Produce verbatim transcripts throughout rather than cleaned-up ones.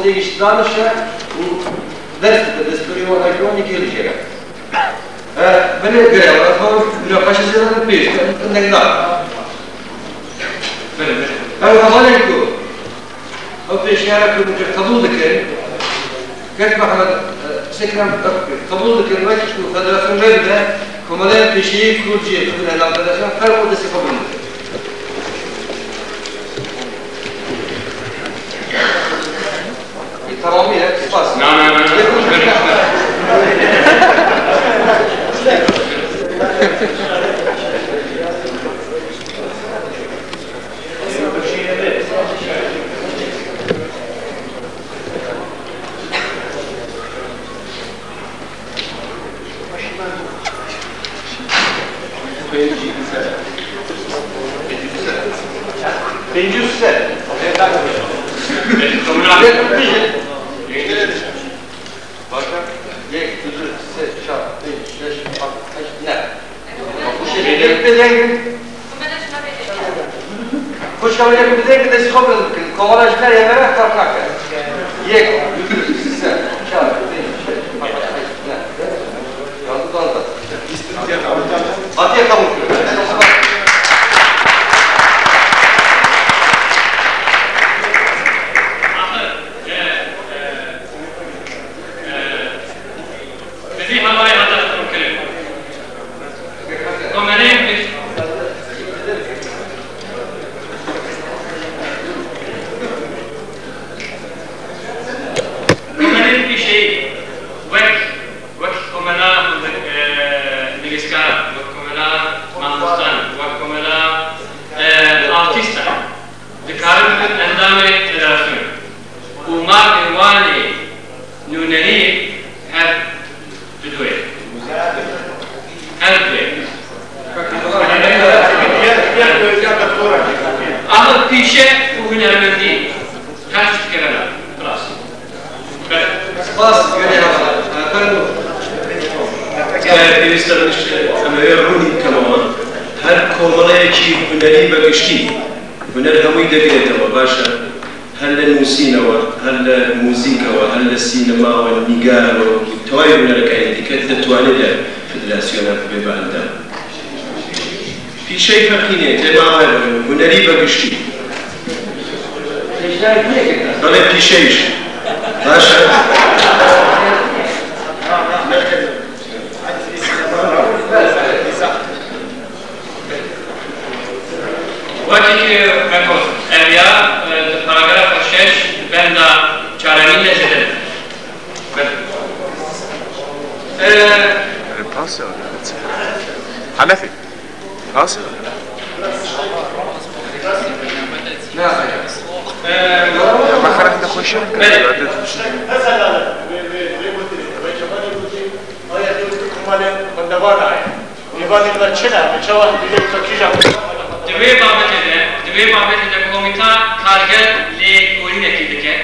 Têgişt danişe û dest bide destûrê wan, ew wan yekê li jêre. E, belê, belê, ew münakaşe jê re pêş, ne, ne, ne. Belê, belê. Ew hevalên ku ew pêşniyara ku min qebûl dikin, Kek Mehmed, e, Sekrem, e, qebûl dikin, wek ku federasyon me bide, komeleyên pêşî ku jî xwedî endam federasyon, fermo destê xwe bilind bikin. Tamamî ye, spas. Na, na, na, na. Pêncî û sê. Pêncî û sê. Baş e? Yek, du, sê, çar, pênc, şeş, heft, heşt, neh. Kuşê bêdeng, bêdeng. Kuşka wê yek bêdeng, destê xwe bilind bikin. Komara ji me re ferq nake. Yek, du, sê, çar, pênc, şeş, heft, heşt, neh. Yandı danza. Hatiye kabul kirin. Bi vî hawayê hate qebûlkirin. Komeleyên pêş-, komeleyên pêşeyî wek, wek komela, e, nivîskar, wek komela mamostan, wek komela, e, artîstan. Dikarin bibin endamê federasyonê û mafên wan ê nûnerî hev bidoye. Hev bidoye. Axir pîşe û hunermendî her tişt dikeve nav. Xilas. Spas, Gönül Hanım. Efendim. Gayet pêwîst e min ji em ê rûnî bikeme wan. Her komeleyekî hunerî be giştî. Huner hemûyî digirêtî we, baş e. Her li nûsîn e we, her li muzîk e we, her li sînema we, nîgar e we, wekî tewayê hunereke yên dîke ditwanê li federasyona bibê bi endam. Pîşeyî ferqî nê, tê mawê be, hunerî be giştî. Belê pîşeyî jî. Baş e. Wekî me got, ev ya, e, di paragrafa şeş benda çaremîn de zêde be. E, Pas ya. Henefi. Pas ya. Ne yapacağız? E, Ya, me xerek de xweşik. Belê. Mesela, ve, ve, ve, ve, ve, Kemal'in gotî, aya diyor ki, Kemal'in bende var aya. Dîvanê me çi ne? Çawa dilê wisa kîjan? Di wê babetê de, di wê babetê de komîta karger lêkolînekî dike.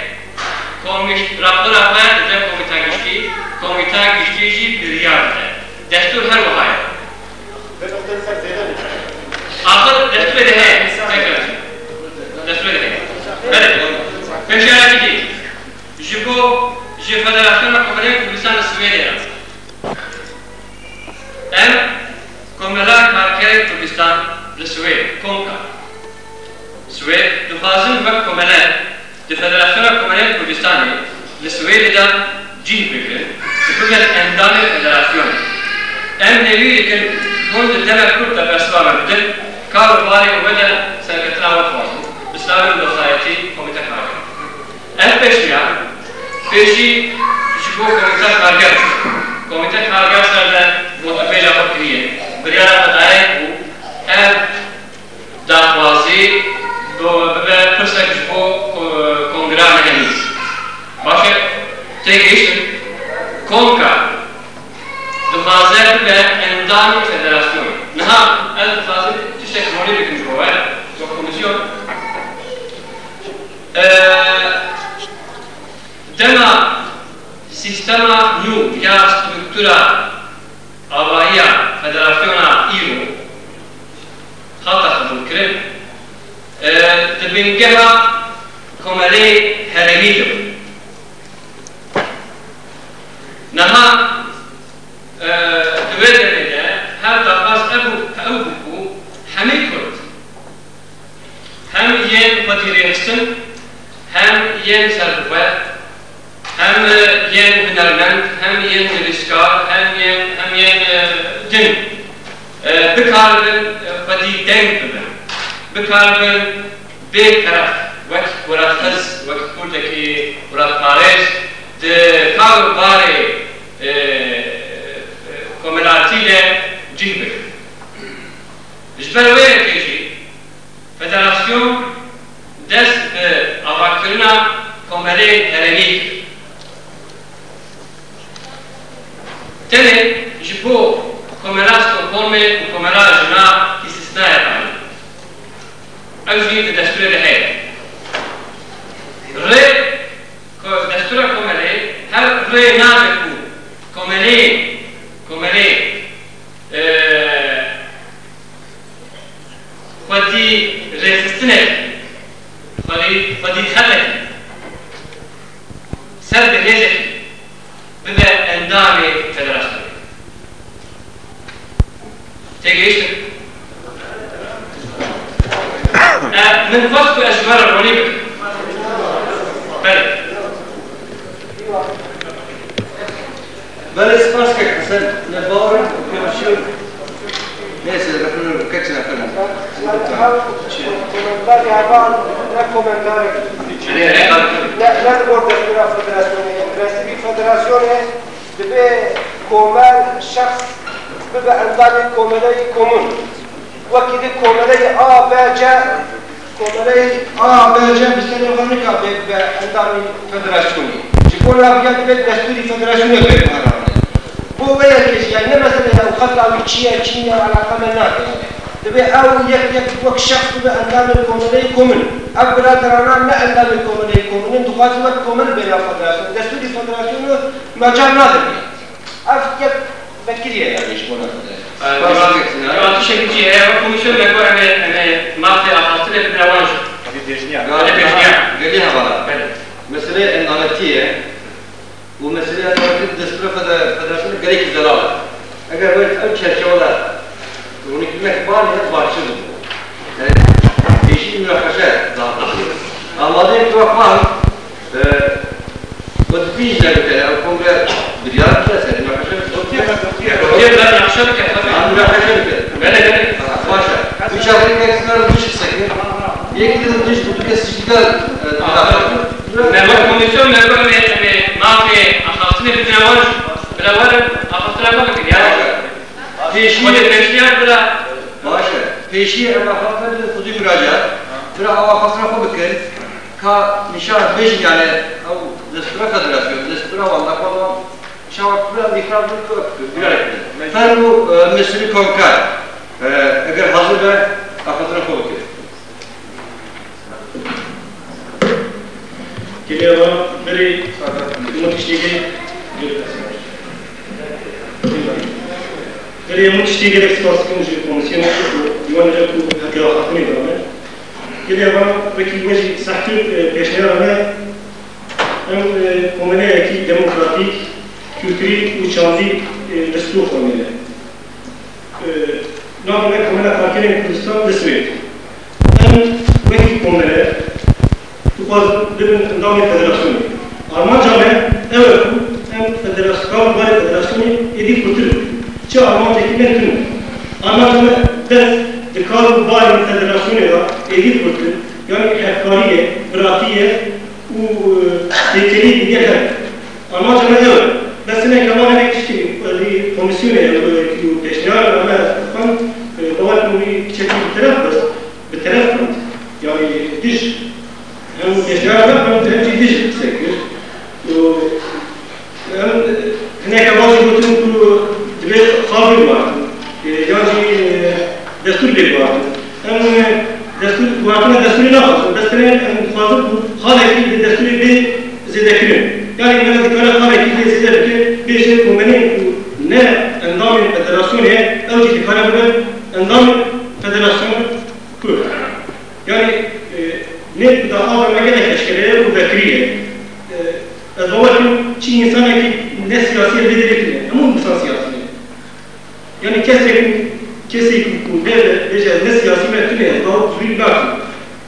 Komîş-, raporê me dide komîta giştî, komîta giştî jî biryar dide. Destûr her wiha ye. Axir destûrê de heye, tekrar jî. Destûrê de heye. Belê. Pêşniyareke dî. Ji bo, ji Federasyona Komeleyên Kurdistanê Swêdê re. Em Komela Karkerên Kurdistan li Swêd, Komka, Swêd, dixwazin wek komele di Federasyona Komeleyên Kurdistanê li Swêdê de cih bigrin û bibin endamê federasyonê. Em hêvî dikin hûn di demek kurt de bersiva me bidin, kar û barê we de serketina we dixwazin. Bi silavên doxayetî, Komîte Karker. Ev pêşniyar pêşî ji bo Komîta Karger, Komîte Karger ser de gotûbêja xwe kiriye. Biryara me daye ku ev daxwazî do bibe pirsek ji bo ko-, kongira nehemî. Baş e, têgihiştin, Komka dixwaze bibe endamê federasyonê. Niha ez dixwazim tiştek ronî bikim ji bo we, wek komîsyon. Eee, dema sîstema nû ya struktura avahiya federasyona îro hate qebûlkirin, eee, di bingeha komeleyê herêmî de bû. Xwedî rêxistin, hem yên serbixwe, hem, e, yên hunermend, hem yên nivîskar, hem yên, hem yên, e, din, e, bikaribin, e, xwedî deng bibin, bikaribin bê teref, wek welatxez, wek kurdekî welatparêz, di kar û barê, e, e, komelatî de cih bigrin. Ji ber wê yekê jî, Federasyon dest bi avakirina komelê herêmî kir. Tenê ji bo komela Stockholmê û komela jina îstisnayek anî. Ew jî di destûrê de heye. Rê, ko-, destûra komelê her rê nade ku komelê, komelê, e, xwedî rêxistinek, xwedî, xwedî xetek, ser bi hêzek bibe endamê federasyonê. Têgihiştin? E, min xwest ku ez ji we re ronî bikim. Belê. Belê, spas kek Hesen. Ne bawer e, pêvajoyê. Neyse, rexne, kek çi rexne. Komentarê heval ne komentarê. Ne, ne li gor destûra federasyonê ye. Prensîbî federasyonê dibe komel, şexs bibe endamê komeleyê komûn. Wekî di komeleyê A, B, C, komeleyê A, B, C bi serê xwe nikabe bibe endamî federasyonê. Ji bo naviya dibe destûrî federasyonê pêk herane. Bo wê yekê jî, yani ne meseleya ew xeta wî çi ye, çi nîne, eleqa me nake yani. Dibe ew yek yek wek şexs bibe endamê komeleyê komûn. Ev biraderana ne endamê komeleyê komûn in, dixwazin wek komel bêne federasyon. Destûrî federasyonê mecal nade. Ev yek vekirî ye yani ji bo navbera. Ee, Spas kek Sinan. Cevap tiştekî jî heye, wek komîsyon me got em ê, em ê mafê axaftinê bidine wan jî. Hadi pêşniyar. Hadi pêşniyar. Gelî hevala. Belê. Meseleyê endametiye û meseleyê endametiye destûra fede-, federasyonê gelekî zelal e. Eger wê ew çerçeve de ronîkirine ki bar, ne baştir bû. Yani pêşî münaqeşe zaf. Amadeyê ki wek wan, e, Xwe di vî jî derve kere, ew kongre biryar bike, serê münaqeşe bike. Gotiye, gotiye, gotiye, münaqeşe bike, tabii. Ha, münaqeşe bike. Belê, belê. Ha, baş e. Wî çaxê kek Sinan Rûdiş qise kir. Yekî din Rûdiş bû, du kes jî digal, e, münaqeşe bike. Me wek komîsyon me got em ê, em ê mafê axaftinê bidine wan, bila werin axaftina xwe bikin, ya. Baş e. Pêşî Xwedê pêşniyar bira. Baş e. Pêşî em axaftina bidin xwedî muraciat. Bira ew axaftina xwe bikin. Ka nîşan bêjin, yani, ew destûra federasyonê, destûra wenda xwe da, nîşan wek bira dîxra bi, bi, bi, bi, bi. Fermo, e, mesulî komkar, e, eger hazir be, axaftina xwe bike. Gelê wan berê hemû tiştekê, berê hemû tiştekê gelek spas dikim ji komîsyonê ku dîwanê re ku heqê axaftinê da me. Gelê wan wekî we jî sehtir, e, pêşniyara me, em, e, komeleyekî demokratîk, kulturî û çandî, e, li Stockholmê ne. E, navê me Komela Karkerên Kurdistan li Swêd. Em wekî komele dixwazin bibin endamê federasyonê. Armanca me ew e ku em federas-, kar û barê federasyonê êdî xurtir bikin. Çi armancekî me tune. Armanca me dest di kar û barên federasyonê de êdî xurtir, yanî hevkarî ye, biratî ye û, e, têkilî dî ye hev. Armanca me ew e. Bes hineke wan hinek tiştî li komîsyonê, e, ku pêşniyar me xwend, e, bawer kim wî piçekî bi teref xist, bi teref xist. Yanî dij. Hem pêşniyara me xwend, hem jî dij qise kir. Û em hineke wan jî gotin ku divê xal bê guhertin. E, yan jî, e, destûr bê guhertin. Em, e, destûr, guhertina destûrê naxwazin. Bes tenê em dixwazin ku xalekî li destûrê bê zêdekirin. Yanî me dikare xalekî bê zêde bike, bêje komelên ku ne endamên federasyonê ye, ew jî dikare bibin endamên federasyona Kurd. Yanî, e, nê ku da ava me gelek eşkere ye û vekirî ye. E, ez bawer dikim çi însanekî ne siyasî ye vê derê tune. Hemû însan siyasî ne. Yanî kesek, kesek ku bêje, bêje ez ne siyasî me tune, ez bawer bi zûrî nakim.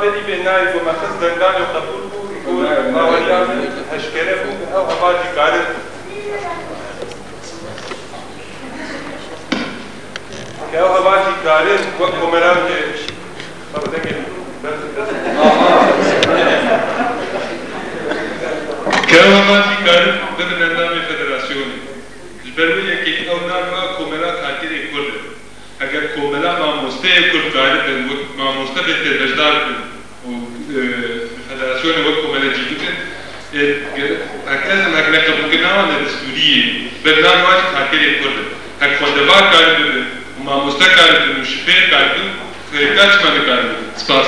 berî vê nayê ku me xist denganê qebûl bû, ku baweriya min eşkere bû ku ew heva jî karin Ke ew hevalî karin wek komelan ke Baba dengê min berz dest. Ke ew hevalî karin bibin endamê federasyonê. Ji ber wê yekê ew navê komela karkerê Kurd e. Eger komela mamosteyê Kurd karibin wek mamoste bê tê beşdar bin, û, e, federasyonê wek komele cî bikin, e, ger-, hek ez im hek neqebûlkirina wan ne destûrî ye. Ber navê wan jî karkerê Kurd in. Hek xwendevar karibin û mamoste karibin û şifêr karibin, xêrka çima nikarin bibin? Spas.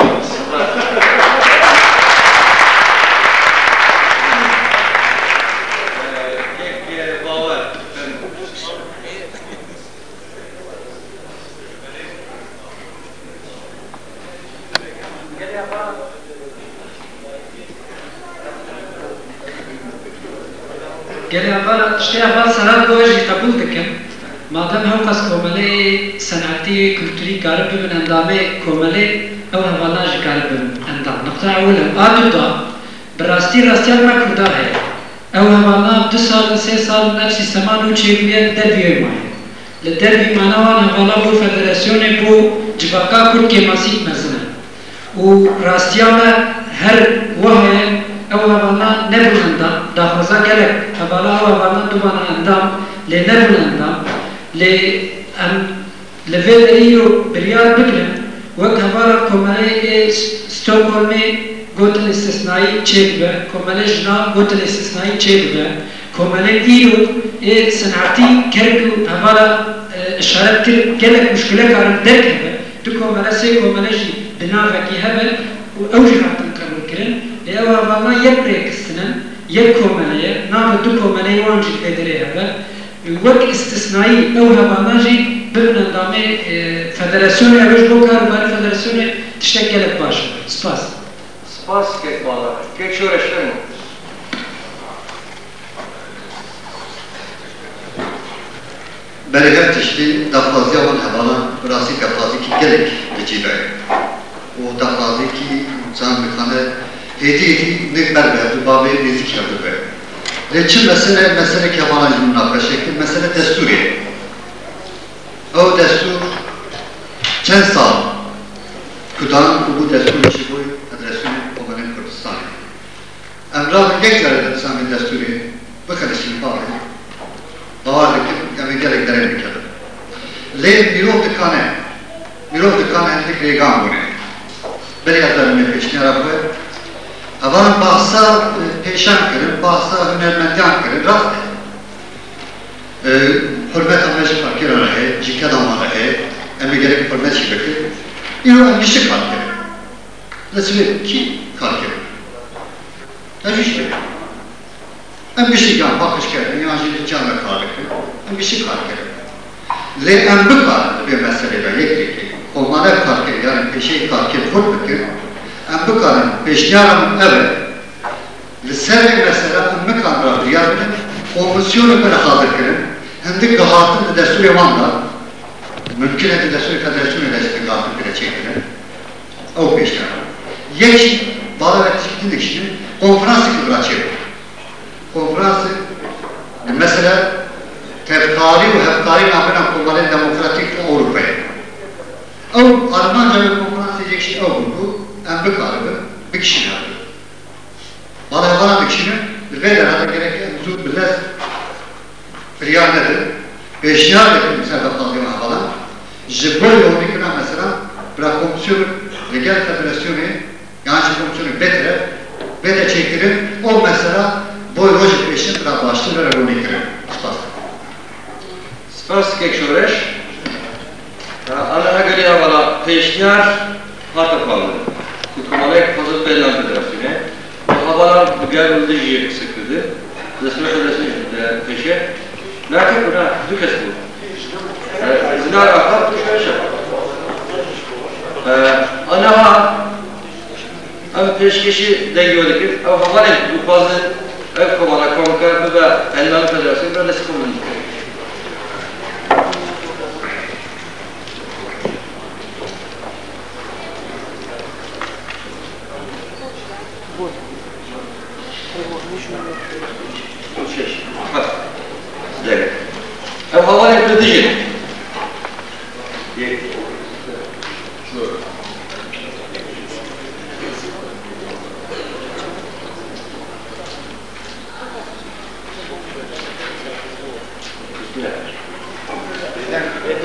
Kek, e, bawer. Gelê heval, tiştê heval Serhat got, ez jî qebûl dikim. Madem hewqas komeleyê senetî, kulturî karibibin endamê komelê, ew hevalan jî karibibin endam. Nuqta ewil e. A du da, bi rastî rastiya me Kurda heye. Ew hevalna du sal in, sê sal in ev sîstema nû çêbûye, li derviyê maye. Li dervî mana wan hevala bo federasyonê, bo civaka Kurd kêmasîk mezin e. Û rastiya me her wiha ye, ew hevalna nebûn endam. Daxwaza gelek hevala ew hevalna dubana endam, lê nebûn endam. Lê em Li vê derî îro biryar bigirin, wek hevala Komeleyê ê Stockholmê gotin îstisnayî çêdibe, Komelê Jina gotin îstisnayî çêdibe, komelên îro ê sinetî kerk û hevala, e, işaret kir, gelek muşkile karin derkeve, du komele, sê komele jî di navekî hebe û ew jî hatin qebûlkirin, lê ew hevalna yek rêkistin in, yek komele ye, nabe du komeleyê wan jî li vê derê hebe. Wek îstisnayî ew hevalna jî bibin endamê, e, federasyonê, ev ji bo karûbarê federasyonê tiştek gelek baş e. Spas. Spas kek Bawer. Kek Şoreş, fermo. Berê her tiştî daxwaziya wan hevalan bi rastî daxwazîkî gelek bi cî ve ye. Û daxwazîkî însan dikane hêdî hêdî nêk ber bi hevdu bavê nêzîk hevdu be. Lê çi mesele, meseleke hevalan jî minaqeşe kir, mesele destûrê ye. Ew destûr çend sal kudan û bû destûr çi bû Federasyonê Komelên Kurdistanê. Em rabin yek carê di nisamê destûrê bixelişînin bavê. Bawer dikim, em ê gelek dereng bikevin. Lê mirov dikane, mirov dikane hindik rêgan bûne. Berê ez derimê pêşniyara xwe. Hevalan bahsa, e, pêşan kirin, bahsa hunermendiyan kirin, rast e. E, hurmeta me ji karkeran re heye, ji kedan wan re heye. Em ê gelek hurmet jî bikin. Îro em giştî kar kirin. Li Swêd kî kar kirin? Em jî kirin. Em giştî yan paqij kirin, yan jî li can re kar dikin. Em giştî kar kirin. Lê em bikarin di vê meselê de yek yekê xwe mane karkir, yanî pêşeyê karkir xurt bikin. Em bikarin, pêşniyara min ev e. Li ser vê mesela em nikan re biryar bidin, komîsyonê me re hazir kirin, hindik gihatin di destûrê wan de, Mumkin e di destûrê federasyonê de jî bi gatin bide çêkirin. Ew pêşniyar e. Yek jî bala ve tişkî din dikişînin, konferansê ku bira çêbû. Konferansê di mesela tevkarî û hevkarî navbera komelên demokratîk û Ewropayê. Ew armanca wê konferansê yek jî ew bû ku em bikaribin bikişîne hev. Bala hevalan dikişînin, li vê derê de gerek em zû bi lez firyar nedin, pêşniyar dikin li ser daxwaziya hevalan, ji bo yewmîkirina mesela bira komîsyonek li gel federasyonê, yan jî komîsyonek bêtiref, bête çêkirin, ew mesela bo rojek pêşin bira baştir bira ronîkirin. Spas. Spas kek Şoreş. Ana gelî hevala pêşniyar hate xwendin. Ku komelek xwezin bê nav federasyonê. Û hevala bi gel û dijî qise kirdin. Destûra federasyonê de pêşe. Na kek û na du kes bû. E, Zinar Axa, tu Şoreş e. E, anaha Em pêşkêşî dengê we dikin. Ew hevalên ku dixwazin ev komela komkar bibe endamê federasyonê, bibe destê xwe bilind bikin. Şeş. Bas. Deng. Ew hevalên ku dijîn. Yek.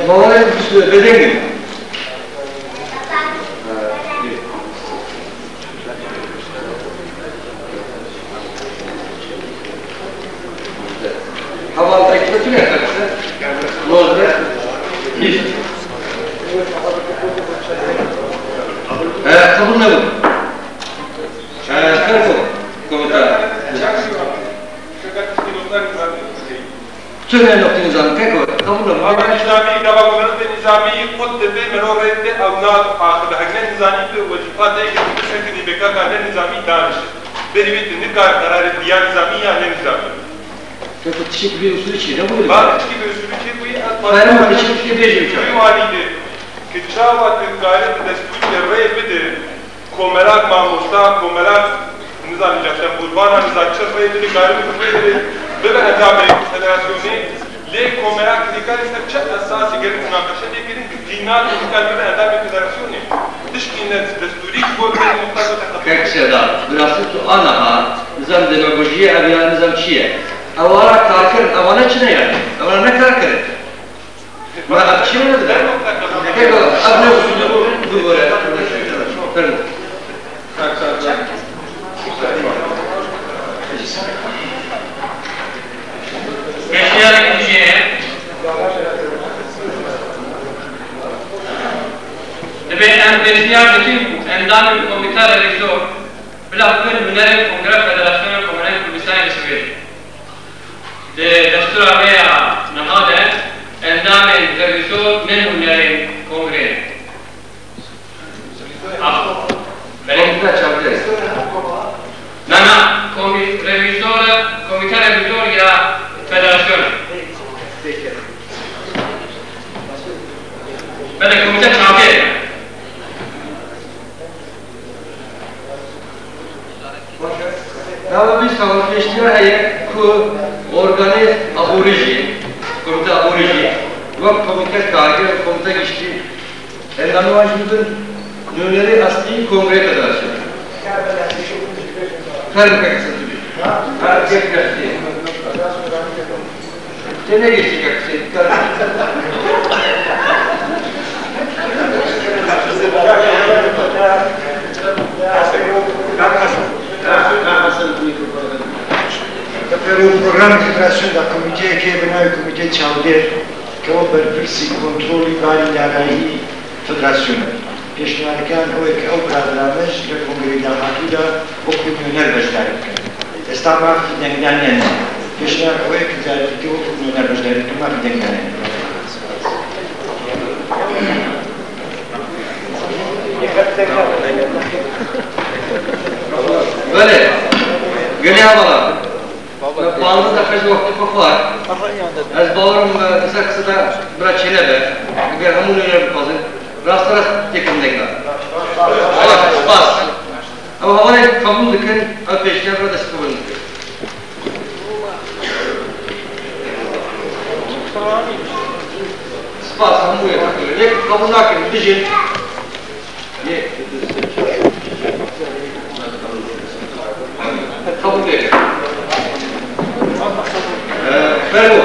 Mawayê bêdeng in. Heval, tek tune, nozde, bîst. He, qebûl nebû. He, fermo, komutan. Çi ne noktê nizamî, keko, qebûl nebû. Ama nizamî, gava ku meriv nizamî qut dibe, mero rê dide, ew na axibe. Hek ne nizamî bi wezîfa dê, bi sekî dî beka ka ne nizamî danişt. Berî wî tu nikar qerarê diya nizamî ya ne nizamî. Keko, tiştê bi usulî çê nebûye. Ba, tiştê bi usulî çê bûye, ez Xayr, ma tiştê bêjî bî çawa. Wî wanî de, ki çawa tu karî bi destûrê rê bide, komelak mamosta, komelak, nizam îca tembûrvana, nizam çi rê bide, karî bi rê bide, bibe endamê federasyonê, lê komelak nîkarî ser çi esasî gerek munaqeşe tê kirin, ki tîna nîkar bibe endamê federasyonê. Tiştî ne destûrî ji bo bê muxtar bibe. Kek Serdar, bi rastî tu aniha nizam demagojiyê ev ya nizam çi ye? Ewana kar kirin, ewana çi ne yani? Ewana ne kar kirin? Ma ev çi ne dide? Keko, ev ne usulü bu, bu böyle. Fermo. Pêşniyarek dijî heye. Divê em pêşniyar dikin ku endamên komîta revîzor bila bibin nûnerên Kongreya Federasyona Komelên Kurdistanê li Swêdê. Di destûra me ya niha de endamên revîzor ne nûnerên kongreyê ne. Komîte çavdêr. Na, na, komî-, revîzor, komîte revîzor ya federasyonê. Belê, komîte çavdêr. Nava bîst hevalpêştiya heye ku organê aborî jî, komîte aborî jî, wek komîte karger, komîte giştî, endamê wan jî bibin nûnerê eslî Kongreyê Federasyonê. Fermo kek Sentûrî. Her kek gertî. Têne geçecek şey. Pêro programê federasyonê de komîteyekê bi navê Komîteyê Çavdêr, ke o berpirsî kontrolî barî darayî federasyonê. Pêşniyareke wan ew e ke ew biradera me ji gel kongreyê dahatû de wekî nûner beşdarî bikin. Esta mafî dengdanî ne. Pêşniyar ew e ku carekî wekî nûner beşdarî bikin, mafî dengdanî ne. Belê. Gelî hevala. Bahanê te xercê wextê xwe xwar. Ez bawerim, e, li ser qisê te bira çênebe. Eger hemû nûnerê bixwazin, rast rast têkildinê ne. Spas. Ew hevalên qebûl dikin, ew pêşniyar re dest xwe bilind dikin. Spas hemû yek. Yek qebûl nakin, bijîn. Yek, du, sê, çar, pênc, şeş, heft, neh, deh, elli, elli. Qebûl neke. Ee, fermo.